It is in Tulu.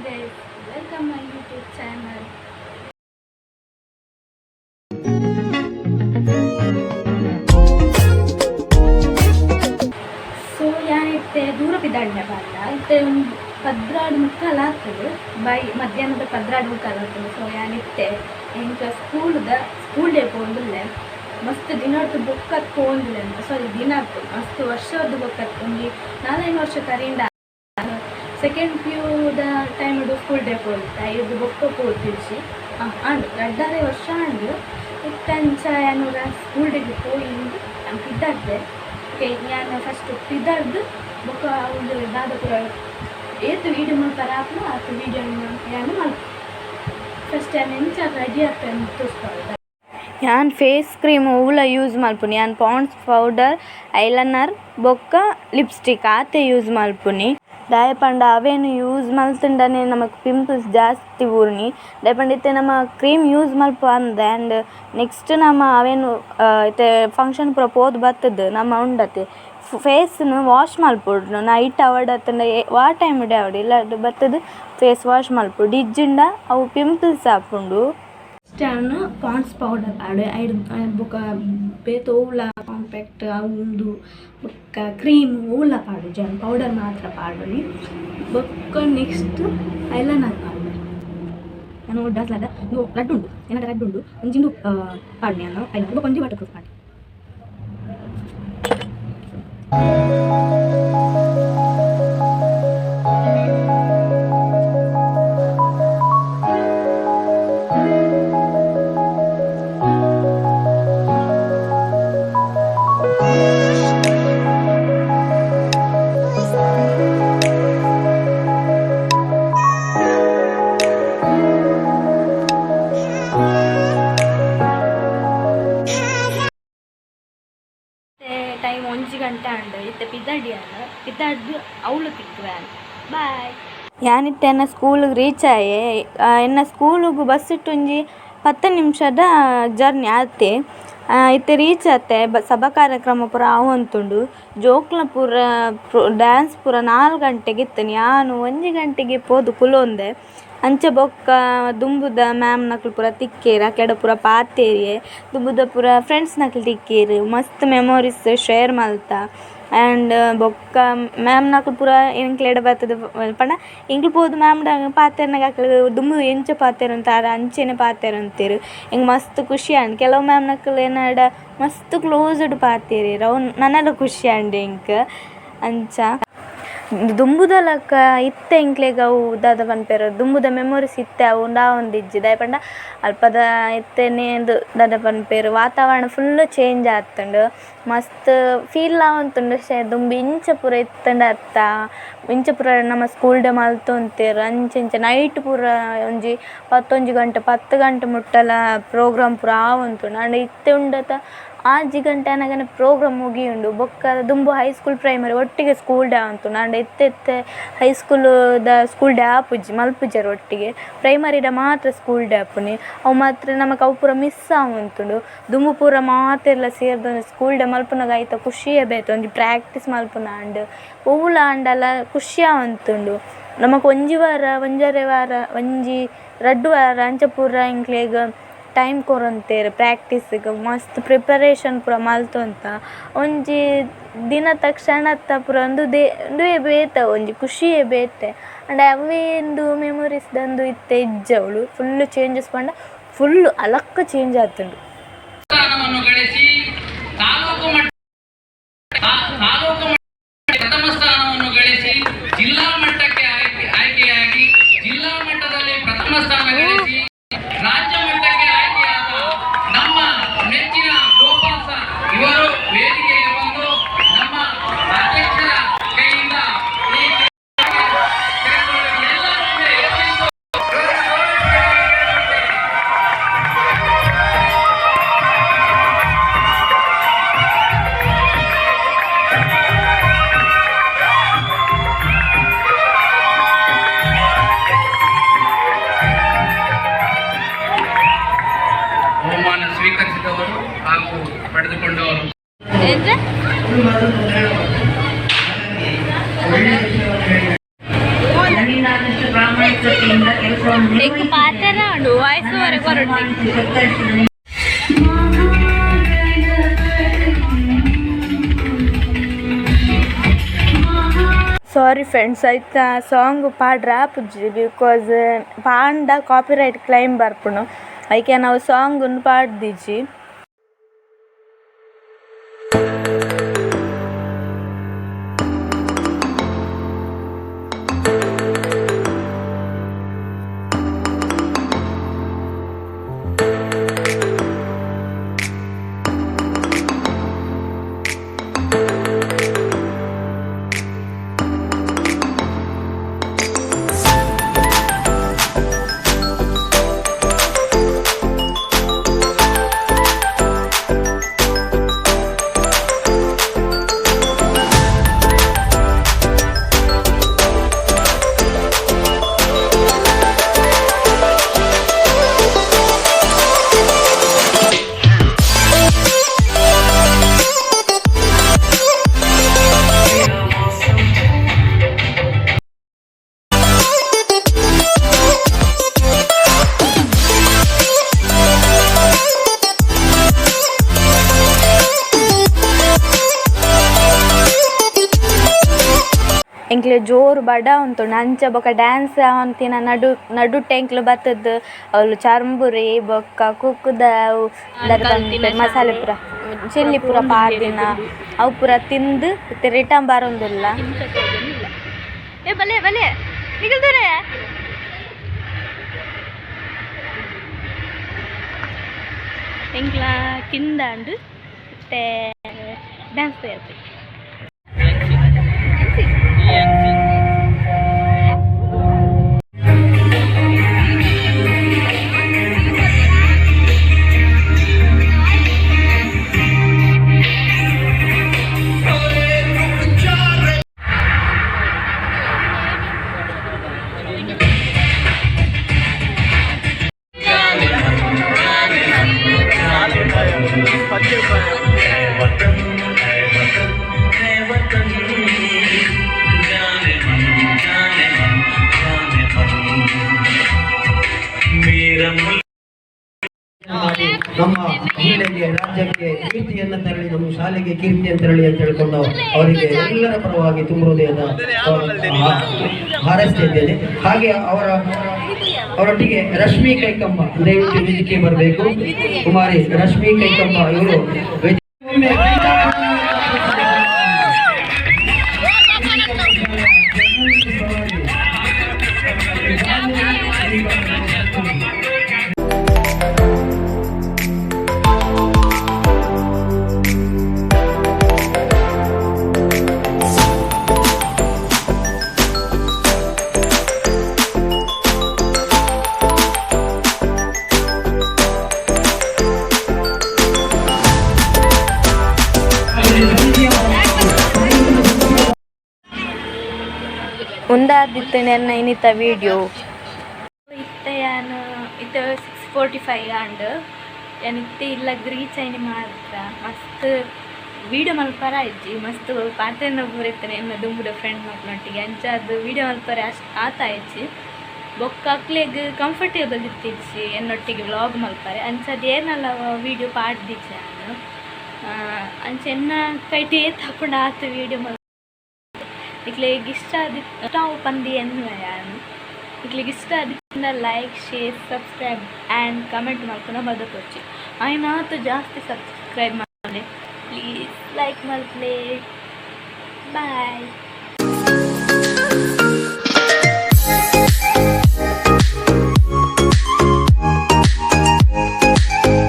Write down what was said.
Guys, welcome my YouTube channel. So ಯಾನಿತ್ತೆ ದೂರ ಪಿದಾಡಿನ ಬಾರ್ಲ. ಇತ್ತೆ ಒಂದು 12:45 ಆಗ್ತದೆ ಬೈ, ಮಧ್ಯಾಹ್ನದ 12:45 ಆಗ್ತದೆ. ಸೊ ಯಾನಿತ್ತೆ ಎಂಕ ಸ್ಕೂಲ್ದ ಸ್ಕೂಲ್ ಡೇ ಪೋಂದುಲ್ಲೆ. ಮಸ್ತ್ ದಿನಡ್ದು ಬೊಕ್ಕತ್ ಪೋಂದಿಲ್ಲ ಅಂತ, ಸಾರಿ, ದಿನ ಆಗ್ತದೆ, ಮಸ್ತ್ ವರ್ಷದ್ದು ಬೊಕ್ಕತ್, ಒಂಜಿ ನಾಲೈದು ವರ್ಷ ಕರಿಂಡ. ಸೆಕೆಂಡ್ ಪಿ ಯುದ ಟೈಮ್ ಸ್ಕೂಲ್ ಡೇ ಪೋದಿತ್ತ. ಐದು ಬೊಕ್ಕ ಪೋತಿಜ್ಜಿ ಆಂಡ್, ರಡ್ಡರೆ ವರ್ಷ ಆಂಡ್. ಇತ್ತಂಚ ಯಾನೂರ ಸ್ಕೂಲ್ ಡೇಗೆ ಪೋಯಿಂದು ನಾನು ಪಿದಾಡ್ದೆ. ಓಕೆ, ಯಾನ್ ಫಸ್ಟ್ ಪಿದಾಡ್ದು ಬೊಕ್ಕ ಒಂದು ದಾದ ಪೂರ ಏತ್ ವೀಡಿಯೋ ಮಲ್ಪರ ಆಪುಂಡು ಆತ್ ವೀಡಿಯೋ ಯಾನ್ ಮಲ್ಪ. ಫಸ್ಟ್ ಯಾನ್ ಎಂಚ ರೆಡಿ ಆಪೆ ಅಂದ್ ತೋಜ್ಪಾವೆ. ಯಾನ್ ಫೇಸ್ ಕ್ರೀಮ್ ಒವ್ಲ ಯೂಸ್ ಮಲ್ಪುನಿ. ಯಾನ್ ಪಾಂಡ್ಸ್ ಪೌಡರ್, ಐಲೈನರ್ ಬೊಕ್ಕ ಲಿಪ್ಸ್ಟಿಕ್ ಆತೆ ಯೂಸ್ ಮಲ್ಪುನಿ. ದಾಯೆ ಪಂಡ ಅವೇನು ಯೂಸ್ ಮಲ್ತುಂಡನೆ ನಮಕ್ ಪಿಂಪಲ್ಸ್ ಜಾಸ್ತಿ ಬೂರುನಿ. ದಾಯೆ ಪಂಡ ಇತ್ತೆ ನಮ ಕ್ರೀಮ್ ಯೂಸ್ ಮಲ್ಪ ಅಂದೆ ಆ್ಯಂಡ್ ನೆಕ್ಸ್ಟ್ ನಮ ಅವೇನು ಇತ್ತೆ ಫಂಕ್ಷನ್ ಪೂರ ಪೋದು ಬತ್ತುದು ನಮ ಉಂಡತೆ ಫೇಸ್ನು ವಾಶ್ ಮಲ್ಪೊಡು. ನೈಟ್ ಆವಡ್ ಅತ್ತುಂಡ ವಾ ಟೈಮ್ ಡೇ ಆವಡ್, ಇಲ್ಲಡ್ ಬತ್ತುದು ಫೇಸ್ ವಾಶ್ ಮಲ್ಪೊಡು. ಇಜ್ಜಿಂಡ ಅವು ಪಿಂಪಲ್ಸ್ ಆಪುಂಡು. ಫಸ್ಟ್ ಯಾನ್ ಪಾಂಡ್ಸ್ ಪೌಡರ್ ಪಾಡುವೆ. ಐಡ್ ಬೊಕ ಬೇತೆ ಒವ್ಲ ಕಾಂಪ್ಯಾಕ್ಟ್ ಅವು ಉಂದು ಬೊಕ್ಕ ಕ್ರೀಮ್ ಒವ್ಲ ಪಾಡುಜಿ ಯಾನ್, ಪೌಡರ್ ಮಾತ್ರ ಪಾಡುನಿ. ಬೊಕ್ಕ ನೆಕ್ಸ್ಟ್ ಐಲೈನರ್ ಪಾಡುವೆ ನಾನು. ಡಾಸ್ಲಾದ ಉಂದು ರಡ್ಡ್ ಉಂಡು, ಎನ್ನಡ ರಡ್ಡ್ ಉಂಡು. ಒಂಜಿ ಉಂದು ಪಾಡುನಿ ಯಾನ್ ಐಲೈನರ್, ಬೊಕ್ಕ ಒಂಜಿ ವಾಟರ್ ಪ್ರೂಫ್ ಪಾಡುನಿ. ಟೈಮ್ 1 ಗಂಟೆ ಆಂಡ್. ಇತ್ತೆ ಪಿದಾಡಿಯಾನ, ಪಿದಾಡ್ದು ಅವ್ಲು ತಿಕ್ಕುವೆ. ಬಾಯ್. ಯಾನಿತ್ತೆ ಎನ್ನ ಸ್ಕೂಲ್ಗೆ ರೀಚ್ ಆಯೆ. ಎನ್ನ ಸ್ಕೂಲುಗು ಬಸ್ ಒಂಜಿ 10 ನಿಮಿಷದ ಜರ್ನಿ ಆತೆ. ಇತ್ತೆ ರೀಚ್ ಆತೆ. ಸಭಾ ಕಾರ್ಯಕ್ರಮ ಪೂರ ಆವೊಂತುಂಡು. ಜೋಕ್ಲ್ನ ಪೂರ ಡ್ಯಾನ್ಸ್ ಪೂರ 4 ಗಂಟೆಗೆ ಇತ್ತುಂಡು. ಯಾನ್ 1 ಗಂಟೆಗೆ ಪೋದು ಕುಲೊಂದೆ. ಅಂಚ ಬೊಕ್ಕ ದುಂಬುದ ಮ್ಯಾಮ್ ನಕುಲು ಪೂರ ತಿಕ್ಕೇರ್, ಅಕ್ಲೆಡ ಪೂರ ಪಾತೆರಿಯೆ. ದುಂಬುದ ಪೂರ ಫ್ರೆಂಡ್ಸ್ ನಕುಲು ತಿಕ್ಕೇರ್, ಮಸ್ತ್ ಮೆಮೊರೀಸ್ ಶೇರ್ ಮಲ್ತ. ಆ್ಯಂಡ್ ಬೊಕ್ಕ ಮ್ಯಾಮ್ ನಕುಲು ಪೂರ ಎಂಕ್ಲೆಡ ಬತ್ತುದು ಪಂಡ, ಎಂಕ್ಲು ಪೋದು ಮ್ಯಾಮ್ ಡ ಪಾತೆರ್ನಗ ಅಕ್ಲು ದುಂಬು ಎಂಚ ಪಾತೆರೊಂತಾರ ಅಂಚೆನೆ ಪಾತೆರೊಂತೆರ್. ಎಂಕ್ ಮಸ್ತ್ ಖುಷಿ ಆಂಡ್. ಕೆಲವು ಮ್ಯಾಮ್ ನಕುಲು ಎನಡ ಮಸ್ತ್ ಕ್ಲೋಸ್ಡ್ ಪಾತೆರಿಯೆರ್. ಅವು ನನಲ ಖುಷಿ ಆಂಡ್ ಎಂಕ್. ಅಂಚ ದುಂಬುದ ಲಕ ಇತ್ತೆ ಎಂಕ್ಲೆಗ್ ಅವು ದಾದ ಪನ್ಪೆರ್, ದುಂಬುದ ಮೆಮೊರೀಸ್ ಇತ್ತೆ ಅವು ಉಂಡಾವೊಂದಿಜ್ಜಿ. ದಾಯೆ ಪಂಡ ಅಲ್ಪದ ಇತ್ತೆನೆ ಇಂದು ದಾದ ಪನ್ಪೆರ್, ವಾತಾವರಣ ಫುಲ್ ಚೇಂಜ್ ಆತುಂಡು. ಮಸ್ತ್ ಫೀಲ್ ಆವೊಂತುಂಡು, ಶೇ ದುಂಬು ಇಂಚ ಪೂರ ಇತ್ತುಂಡ ಅತ್ತ, ಇಂಚ ಪೂರ ನಮ ಸ್ಕೂಲ್ ಡೆ ಮಲ್ತೊಂತೆರ್, ಅಂಚ ಇಂಚ ನೈಟ್ ಪೂರ ಒಂಜಿ 11 ಗಂಟೆ 10 ಗಂಟೆ ಮುಟ್ಟಲ ಪ್ರೋಗ್ರಾಮ್ ಪೂರ ಆವೊಂತುಂಡು. ಆಂಡ ಇತ್ತೆ ಉಂಡತ, 6 ಗಂಟೆ ಆನಗನೆ ಪ್ರೋಗ್ರಾಮ್ ಮುಗಿಯುಂಡು. ಬೊಕ್ಕ ದುಂಬು ಹೈ ಸ್ಕೂಲ್ ಪ್ರೈಮರಿ ಒಟ್ಟಿಗೆ ಸ್ಕೂಲ್ ಡೇ ಆವೊಂತುಂಡು. ಆಂಡ ಇತ್ತೆ ಇತ್ತೆ ಹೈ ಸ್ಕೂಲ್ ದ ಸ್ಕೂಲ್ ಡೇ ಆಪುಜಿ, ಮಲ್ಪುಜೆರ್ ಒಟ್ಟಿಗೆ. ಪ್ರೈಮರಿಡ ಮಾತ್ರ ಸ್ಕೂಲ್ ಡೇ ಆಪುನಿ. ಅವು ಮಾತ್ರ ನಮಕ್ ಅವು ಪೂರ ಮಿಸ್ ಆವೊಂತುಂಡು. ದುಂಬು ಪೂರ ಮಾತೆರ್ಲ ಸೇರ್ದ್ ಒಂಜಿ ಸ್ಕೂಲ್ ಡೇ ಮಲ್ಪುನಗ ಐತ ಖುಷಿಯೇ ಬೇತೆ. ಒಂಜಿ ಪ್ರಾಕ್ಟೀಸ್ ಮಲ್ಪುನ ಆಂಡ್, ಒವ್ಲ ಆಂಡಲ ಖುಷಿ ಆವೊಂತುಂಡು ನಮಕ್. ಒಂಜಿ ವಾರ, ಒಂಜರೆ ವಾರ, ಒಂಜಿ ರಡ್ಡ್ ವಾರ ಅಂಚ ಪೂರ ಎಂಕ್ಲೆಗ್ ಟೈಮ್ ಕೊರೊಂತೆರ್ ಪ್ರಾಕ್ಟೀಸ್ಗ್. ಮಸ್ತ್ ಪ್ರಿಪರೇಷನ್ ಪೂರ ಮಲ್ತೊಂತ. ಒಂಜಿ ದಿನತ ಕ್ಷಣತ ಪೂರ ಉಂದುದೇ ಉಂದುವೇ ಬೇತೆ, ಒಂಜಿ ಖುಷಿಯೇ ಬೇತೆ. ಆಂಡ ಅವ್ವೇ ಉಂದು ಮೆಮೊರೀಸ್ ದಂದು ಇತ್ತೆ ಇಜ್ಜಿ. ಅವ್ಲು ಫುಲ್ ಚೇಂಜಸ್ ಪಂಡ ಫುಲ್ ಅಲಕ್ಕ ಚೇಂಜ್ ಆತುಂಡು. ಸ್ಥಾನವನ್ನು ಗಳಿಸಿ ತಾಲೂಕು ಮಟ್ಟ ಪ್ರಥಮ ಸ್ಥಾನವನ್ನು ಗಳಿಸಿ, ಜಿಲ್ಲಾ ಮಟ್ಟಕ್ಕೆ ಆಯ್ಕೆಯಾಗಿ, ಜಿಲ್ಲಾ ಮಟ್ಟದಲ್ಲಿ ಪ್ರಥಮ ಸ್ಥಾನ ಗಳಿಸಿ, ರಾಜ್ಯ ಮಟ್ಟಕ್ಕೆ ಆಯ್ಕೆಯಾದ ನಮ್ಮ ನೆಚ್ಚಿನ ಗೋಪಾಲ್ ಸರ್ ಇವರು ವೇದಿಕೆಗೆ ಬಂದು ನಮ್ಮ ಅಧ್ಯಕ್ಷರ ಕೈಯಿಂದ ಈ ಎಲ್ಲರ ಮುಂದೆ ಎದ್ದು. ನನ್ನಿಂದಾದಷ್ಟು ಪ್ರಾಮಾಣಿಕತೆಯಿಂದ ಕೆಲಸವನ್ನು ಪಾತ್ರ ಉಂಡು ವಾಯ್ಸ್ ಸನ್ಮಾನಿಸಿ ಸತ್ಕರಿಸಿದ ಸಾರಿ ಫ್ರೆಂಡ್ಸ್, ಐತ ಸಾಂಗ್ ಪಾಡ್ರ ಆಪುಜಿ, because ಪಾಂಡ ಕಾಪಿರೈಟ್ ಕ್ಲೈಮ್ ಬರ್ಪುಂಡು. ಐಕೆ ನಾವು ಸಾಂಗ್ ಪಾಡ್ದಿಜಿ. ಎಂಕ್ಲೆ ಜೋರು ಬಡ ಉಂತುಂಡು. ಅಂಚ ಬೊಕ ಡ್ಯಾನ್ಸ್ ಆವೊಂತಿನ ನಡು ನಡುಟ್ ಎಂಕ್ಲು ಬತ್ತುದು ಅವ್ಲು ಚರ್ಂಬುರಿ ಬೊಕ್ಕ ಕುಕ್ಕುದ ಅವು ಮಸಾಲೆ ಪೂರ ಚಿಲ್ಲಿ ಪೂರ ಪಾಡ್ದಿನ ಅವು ಪೂರ ತಿಂದು ಇತ್ತೆ ರಿಟರ್ನ್ ಬರೊಂದುಲ್ಲ. ಏ ಬಲೆ ಬಲೆ ನಿಗಲ್ದರೆ. ಎಂಕ್ಲ ಕಿಂದಾಂಡು ಇತ್ತೆ ಡ್ಯಾನ್ಸ್ ತಯಾರಿ. ಮಾಡಿ ನಮ್ಮ ಜಿಲ್ಲೆಗೆ, ರಾಜ್ಯಕ್ಕೆ ಕೀರ್ತಿಯನ್ನು ತರಲಿ, ನಮ್ಮ ಶಾಲೆಗೆ ಕೀರ್ತಿಯನ್ನು ತರಲಿ ಅಂತ ಹೇಳ್ಕೊಂಡು ಅವರಿಗೆ ಎಲ್ಲರ ಪರವಾಗಿ ತುಂಬ ಹೃದಯದ ಹಾರೈಸ್ತಿದ್ದೇನೆ. ಹಾಗೆ ಅವರೊಟ್ಟಿಗೆ ರಶ್ಮಿ ಕೈಕಂಬ ದಯವಿಟ್ಟು ವೇದಿಕೆ ಬರಬೇಕು. ಕುಮಾರಿ ರಶ್ಮಿ ಕೈಕಂಬ ಇವರು. ಉಂದಾದಿತ್ತು ನೆನ್ನ ಇನಿತ ವಿಡಿಯೋ. ಇತ್ತೆ ಯಾನ್ ಇತ್ತೆ 6:45 ಆಂಡ್. ಯಾನ್ ಇತ್ತೆ ಇಲ್ಲಗ್ ರೀಚ್ ಆಯ್ನಿ ಮಾತ್ರ. ಮಸ್ತ್ ವೀಡಿಯೋ ಮಲ್ಪರ ಇಜ್ಜಿ, ಮಸ್ತ್ ಪಾತೆರ್ನ ಪೂರ ಇತ್ತನೆ ಎನ್ನ ದುಂಬುದ ಫ್ರೆಂಡ್ ಮಕ್ಳೊಟ್ಟಿಗೆ. ಅಂಚಾದ್ ವೀಡಿಯೋ ಮಲ್ಪರೆ ಅಷ್ಟು ಆತ ಇಜ್ಜಿ. ಬೊಕ್ಕ ಅಕ್ಲೆಗ್ ಕಂಫರ್ಟೇಬಲ್ ಇತ್ತಿಜ್ಜಿ ಎನ್ನೊಟ್ಟಿಗೆ ವ್ಲಾಗ್ ಮಲ್ಪರೆ. ಅಂಚಾದ್ ಏರ್ನಲ ವೀಡಿಯೋ ಪಾಡ್ದಿಜ್ಜಿ ಯಾನ್. ಅಂಚ ಎನ್ನ ಕೈಟ್ ಏತ್ ಆಪುಂಡು ಆತ್ ವೀಡಿಯೋ ಮಲ್ ನಿಕ್ಲೆಗ್ ಇಷ್ಟ ಆದಿತ್ತು ಪಂದ್ ಎನ್ನುವೆ ಯಾನ್. ನಿಕ್ಲೆಗ್ ಇಷ್ಟ ಆದಿತ್ತುಂಡ like, share, subscribe and comment ಮಲ್ಪುನ ಮದಪೊಡ್ಚಿ. ಆಯ್ನಾತ್ ಜಾಸ್ತಿ ಸಬ್ಸ್ಕ್ರೈಬ್ ಮಲ್ಪುಲೆ, ಪ್ಲೀಸ್. ಲೈಕ್ ಮಲ್ಪುಲೆ. ಬಾಯ್.